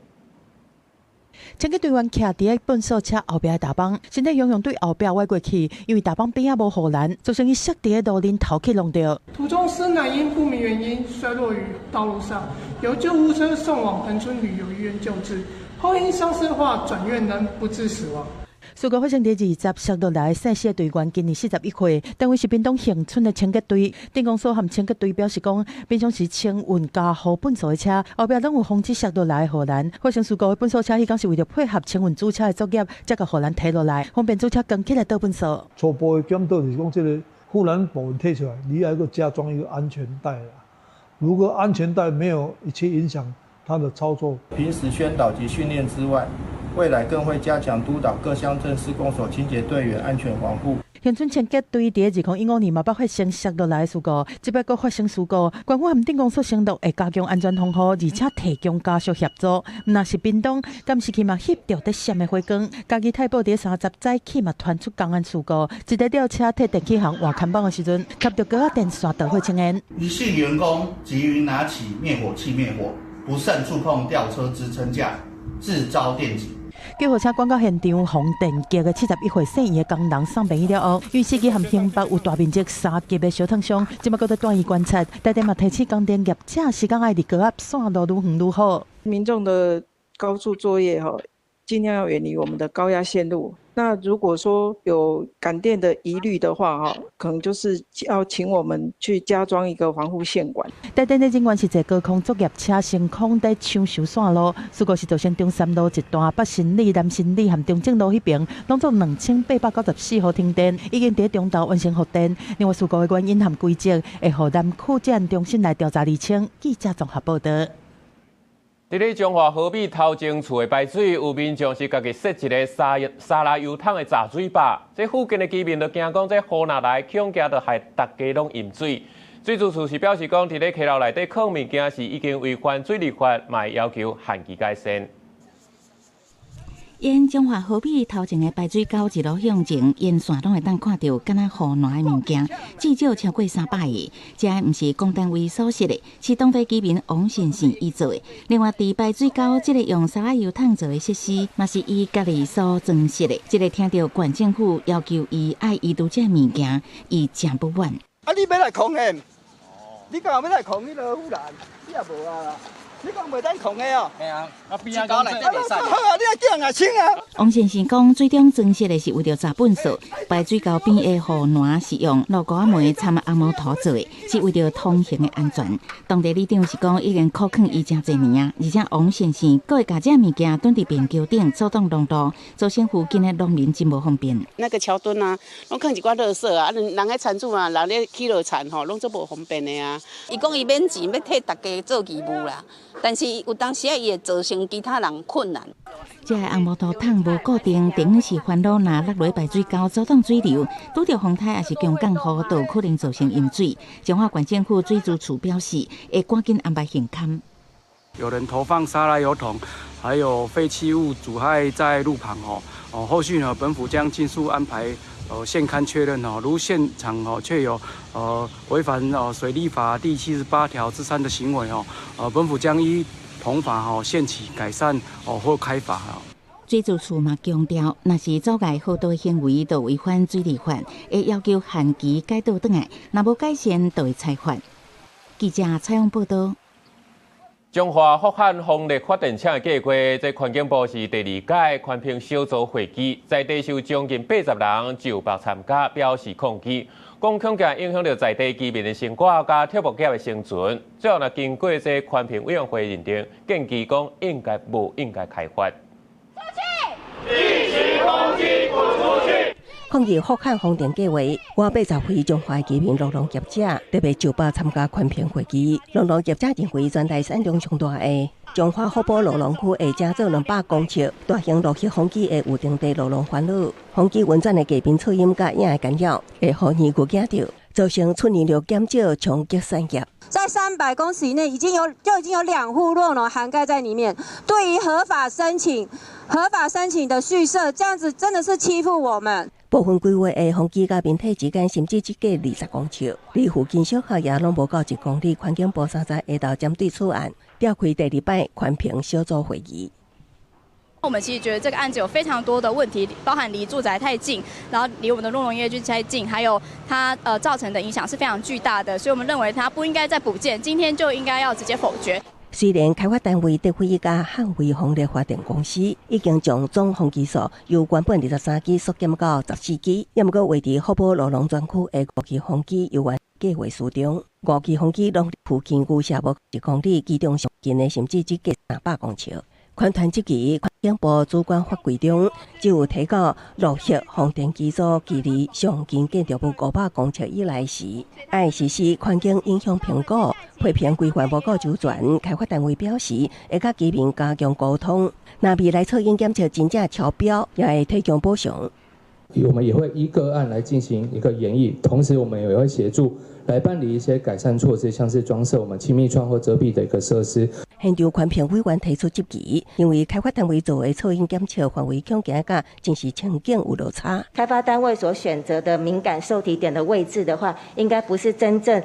清潔隊員徛佇咧糞掃車後壁的踏板，身體雄雄對後壁歪過去，因為踏板邊仔無護欄，造成伊摔佇咧路面頭去挵著。途中，施男因不明原因摔落於道路上，由救護車送往恆春旅遊醫院救治，後因傷勢惡化轉院，仍不治死亡。事故發生佇20摔落來，姓施的隊員今年41歲，單位是屏東恆春的清潔隊。鎮公所和清潔隊表示講，平常時清運加護糞掃的車，後壁攏有防止摔落來的護欄。發生事故的糞掃車，彼工是為著配合清運主車的作業，才共護欄提落來，方便主車扛起來倒糞掃。初步的檢討就是講，這個護欄部分提出來，你還閣加裝一個安全帶啦。如果安全帶沒有一切影響它的操作，平時宣導及訓練之外，未來更會加強督導各鄉鎮市公所清潔隊員安全防護。恆春清潔隊佇2015年嘛捌發生摔落來的事故，這擺閣發生事故，縣府和鎮公所承諾會加強安全防護，而且提供家屬協助。毋但是屏東監視器嘛翕著佇閃的火光，嘉義太保佇30早起嘛傳出工安事故，一台吊車替電器行換看板的時陣，磕著高壓電線導火青煙。疑似員工急於拿起滅火器滅火，不慎觸碰吊車支撐架，致遭電擊。救護車趕到現場，予電擊的71歲姓余的工人送病院了後，因為司機和胸部有大面積三級的燒燙傷，這擺閣佇住院觀察。台電嘛提醒供電業者，時間愛離高壓線路愈遠愈好。民眾的高處作業，吼，盡量要遠離我們的高壓線路。那如果說有感電的疑慮的話，哈，可能就是要請我們去加裝一個防護線管。台電的人員是坐高空作業車升空佇搶修線路，事故是造成中山路一段北新里、南新里和中正路彼爿，攏總2894戶停電，已經佇中晝完成復電。另外，事故的原因和規則會予南區治安中心來調查釐清。記者綜合報導。佇咧彰化河美頭前厝的排水，有民眾是家己設一个沙拉油桶的閘水壩。這附近的居民都驚講，這雨若來，恐驚就害逐家攏淹水。水資處是表示講，佇咧溪流內底囥物件是已經違反水利法，嘛會要求限期改善。沿彰化河美頭前的排水溝一路向前，沿線攏會當看著敢若護欄的物件，至少超過300個。這毋是公單位所設的，是當地居民王先生伊做的。另外，佇排水溝這个用沙拉油桶做的設施，嘛是伊家己所裝設的。這个聽著縣政府要求伊愛移除這个物件，伊誠不滿。啊！你欲來控的？你敢欲來控彼个護欄？你也無啊。你講袂當控的哦？嘿啊，啊邊仔講內底袂使。好啊，你愛叫人來清啊。王先生講，水中裝設的是為著閘糞掃，排水溝邊的護欄是用蘆菇仔糜摻紅毛土做的，是為著通行的安全。當地里長是講已經苦勸伊誠濟年啊，而且王先生閣會共這物件躉佇便橋頂阻擋農路，造成附近的農民真無方便。那个橋墩啊，攏囥一寡垃圾啊，啊人彼田主啊，人咧起落田吼，攏足無方便的啊。伊講伊免錢，欲替逐家做義務啦。但是有當時仔伊會造成其他人困難。這个紅毛土桶無固定，等於是煩惱，若落落排水溝阻擋水流，拄著風颱抑是強降雨，都有可能造成淹水。彰化縣政府水資處表示，會趕緊安排現勘。有人投放沙拉油桶，還有廢棄物阻礙在路旁哦。哦，後續呢，本府將盡速安排現勘確認哦。如現場哦確有違反水利法第78條之3的行為哦，本府將依同法哦限期改善哦或開罰哦。水資處嘛強調，若是阻礙河道行為，就違反水利法，會要求限期改倒轉來，若無改善，就會裁罰。記者採訪報導。彰化福漢風力發電廠的計劃，這環境部是第二屆環評小組會議，在地有將近80人就北參加，表示抗議，講恐驚影響著在地居民的生活佮畜牧業的生存。最後若經過這環評委員會認定，建議講應該無應該開發。出去！一起攻擊，滾出去！抗議福漢風電計劃，外80位彰化居民酪農業者特別就北參加環評會議。酪農業者認為，全台產量上大的彰化福寶酪農區會成做200公尺大型陸域風機會有當地酪農煩惱，風機運轉的低頻噪音佮影的干擾，會予乳牛驚著，造成出奶量減少，衝擊產業。在300公尺以內，已經有2戶酪農涵蓋在裡面。對於合法申請的續設，這樣子真的是欺負我們。部分規劃的風機佮面體之間，甚至只隔20公尺，離附近小學也攏無夠1公里。環境部30下晝針對此案召開第二擺環評小組會議。我們其實覺得這個案子有非常多的問題，包含離住宅太近，然後離我們的酪農業區太近，還有它造成的影響是非常巨大的，所以我們認為它不應該再補件，今天就應該要直接否決。雖然開發單位德輝佮漢威風力發電公司已經將總風機數由原本23支縮減到14支，也毋過位佇福寶酪農專區的五支風機猶原計劃書中，五支風機攏附近牛舍無1公里，其中上近的甚至只隔300公尺。環團質疑環境部主管法規中，只有提到陸域風電機組距離上近建築物500公尺以內時，愛實施環境影響評估，批評規範無夠周全。開發單位表示，會佮居民加強溝通，若未來噪音檢測真正超標，也會提供補償。我們也會依個案來進行一個研議，同時我們也會協助來辦理一些改善措施，像是裝設我們氣密窗或遮蔽的一個設施。現場環評委員提出質疑，認為開發單位做的噪音檢測範圍恐驚佮真實情景有落差。開發單位所選擇的敏感受體點的位置的話，應該不是真正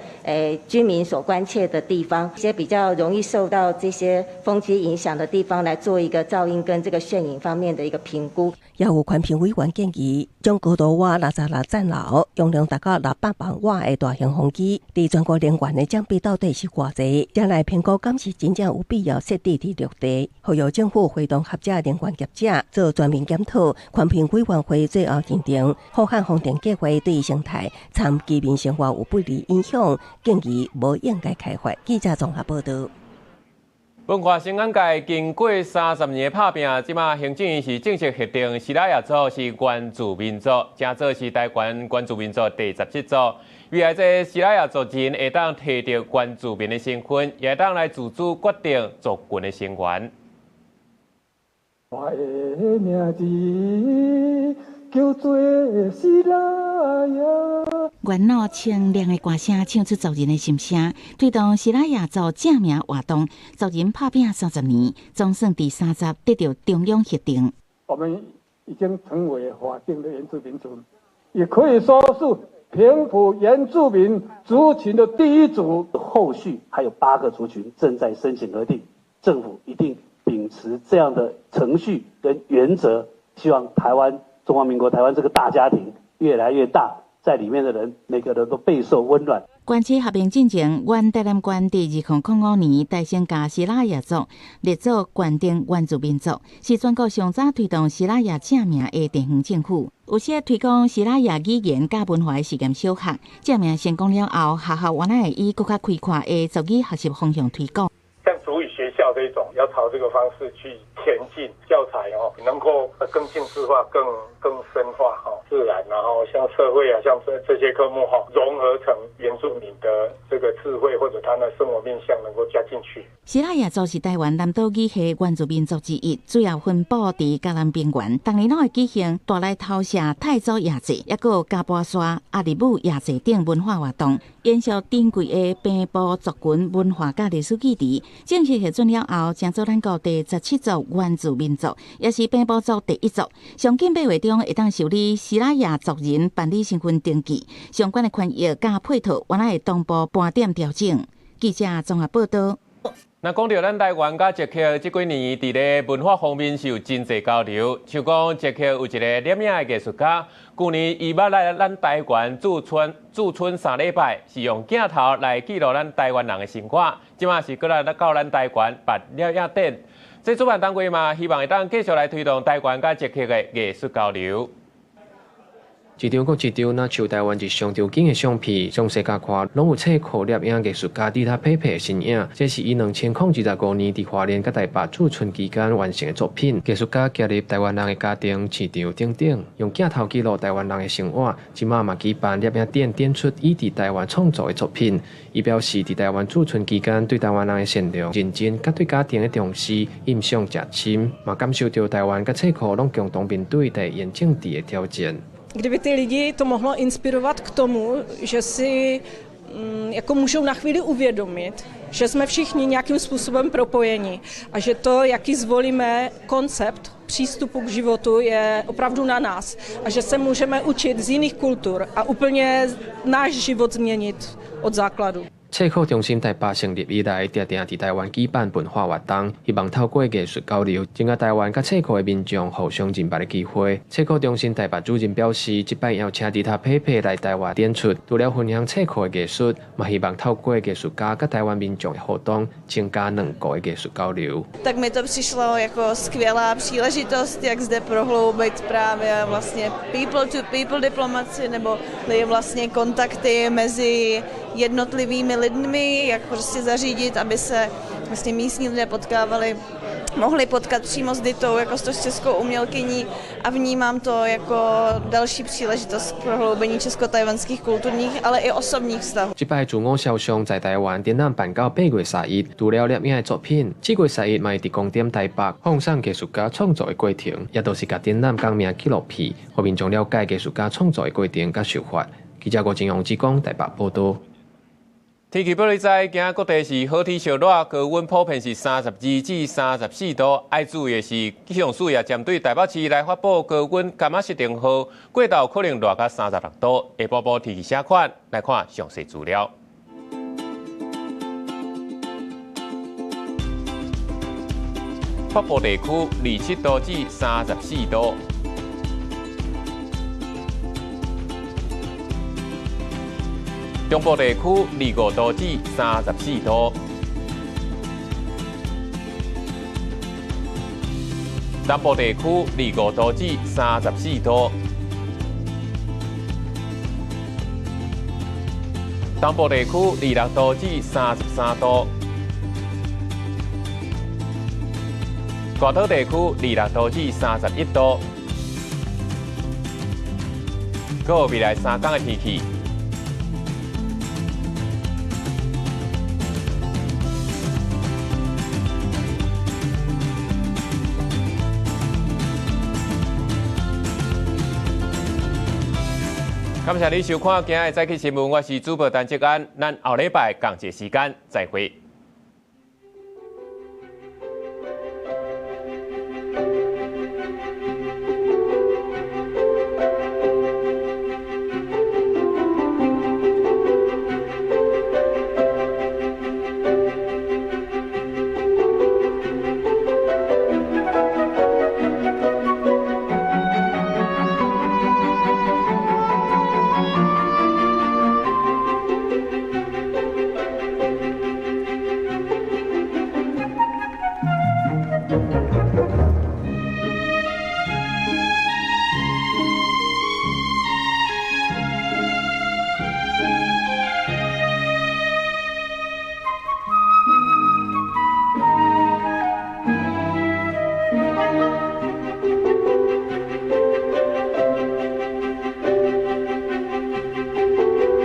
居民所關切的地方，一些比較容易受到這些風機影響的地方來做一個噪音跟這個眩影方面的一個評估。也有環評委員建議，將高度瓦66層樓，容量達到600萬瓦的大型風機，佇全國能源的佔比到底是偌濟？才來評估，敢是真正有必要設置佇陸地？呼籲政府會同學者、能源業者做全面檢討，環評委員會最後認定，浩瀚風電計劃對生態、參居民生活有不利影響，建議無應該開發。記者綜合報導。文化新眼界經過30年的拍拚，這馬行政院是正式核定西拉雅族是原住民族，成做是台灣原住民族第17族。未來這西拉雅族人會當提著原住民的身份，也會當來自主決定族群的成員。我的名字叫做西拉雅。元老清亮的歌聲唱出族人的心聲，推動西拉雅族正名活動，族人拍拚30年，總算佇30得著中央核定。我們已經成為法定的原住民族，也可以說是平埔原住民族群的第一族。後續還有8個族群正在申請核定，政府一定秉持這樣的程序跟原則，希望台灣中華民國台灣這個大家庭越來越大。在裡面的人，每個人都備受溫暖。關區合併進前，原台南縣佇2005年代先共西拉雅族列做縣定原住民族，是全國上早推動西拉雅正名的地方政府。有些推廣西拉雅語言佮文化的實驗小學，正名成功了後，學校原來會以閣較開闊的族語學習方向推廣。像族語學校這種，要朝這個方式去前進，教材哦，能夠更精緻化、更深化哈，自然，然後像社會啊，像這些科目哈，融合成原住民的這個智慧或者他的生活面向，能夠加進去。西拉雅族是台灣南島語系原住民族之一，主要分布佇嘉南平原。逐年攏會舉行大來頭社太祖夜祭，抑閣有加波沙、阿里武夜祭等文化活動，延續珍貴的平埔族群文化佮歷史記憶。正式核准了後，成做咱國第17族原住民族，也是平埔族第一族。上緊8月中會當受理西拉雅族人辦理身份登記，相關的權益佮配套，原來會同步盤點調整。記者綜合報導。那講著咱台灣佮捷克這幾年佇咧文化方面是有真濟交流，像講捷克有一个攝影的藝術家，舊年伊捌來咱台灣駐村3禮拜，是用鏡頭來記錄咱台灣人的生活。這馬是閣來到咱台灣辦攝影展，這主辦單位嘛，希望會當繼續來推動台灣佮捷克的藝術交流。一張閣一張，若像台灣日常場景的相片，從世界看，攏有冊庫攝影藝術家迪塔佩佩的身影。這是伊2025年佇花蓮佮台北駐村期間完成的作品。藝術家加入台灣人的家庭、市場等等，用鏡頭記錄台灣人的生活。這馬嘛舉辦攝影展，展出伊佇台灣創作的作品。伊表示，佇台灣駐村期間，對台灣人的善良、認真，佮對家庭的重視，印象誠深，嘛感受著台灣佮冊庫攏共同面對地緣政治的挑戰。 Kdyby ty lidi to mohlo inspirovat k tomu, že si jako můžou na chvíli uvědomit, že jsme všichni nějakým způsobem propojeni a že to, jaký zvolíme koncept přístupu k životu, je opravdu na nás a že se můžeme učit z jiných kultur a úplně náš život změnit od základu. 冊庫中心台北成立以來，定定佇台灣舉辦文化活動，希望透過藝術交流，增加台灣佮冊庫的民眾互相認捌的機會。冊庫中心台北主任表示，這擺邀請迪塔佩佩來台灣展出，除了分享冊庫的藝術，嘛希望透過藝術家佮台灣民眾的互動，增加兩國的藝術交流。 Tak mi to přišlo jako skvělá příležitost, jak zde prohloubit právě vlastně people to people diplomaci nebo vlastně kontakty mezi jednotlivými lidmi, jak prostě zařídit, aby se vlastně místní lidé potkávali, mohli potkat přímo s Ditou, jako s českou umělkyní, a vnímám to jako další příležitost k prohloubení česko-tajvanských kulturních, ale i osobních vztahů. 這擺自我肖像在台灣展覽辦到8月31，除了攝影的作品，7月31嘛會佇光點台北放送藝術家創作的過程，也都是共展覽講明紀錄片，予民眾了解藝術家創作的過程佮手法。記者郭金陽志講台北報導。天氣報你知，今仔各地是好天燒熱，高溫普遍是32至34度。愛注意的是，氣象署也針對台北市來發布高溫柑仔色燈號，過晝可能熱到36度。下晡晡天氣啥款？來看詳細資料。北部地區27度至34度。中部地区25度至34度。南部地区25度至34度。东部地区26度至33度。大岛地区26度至31度。阁有未来3天的天气。感谢你收看今日早起新闻，我是主播陈志安，咱后礼拜仝一个时间再会。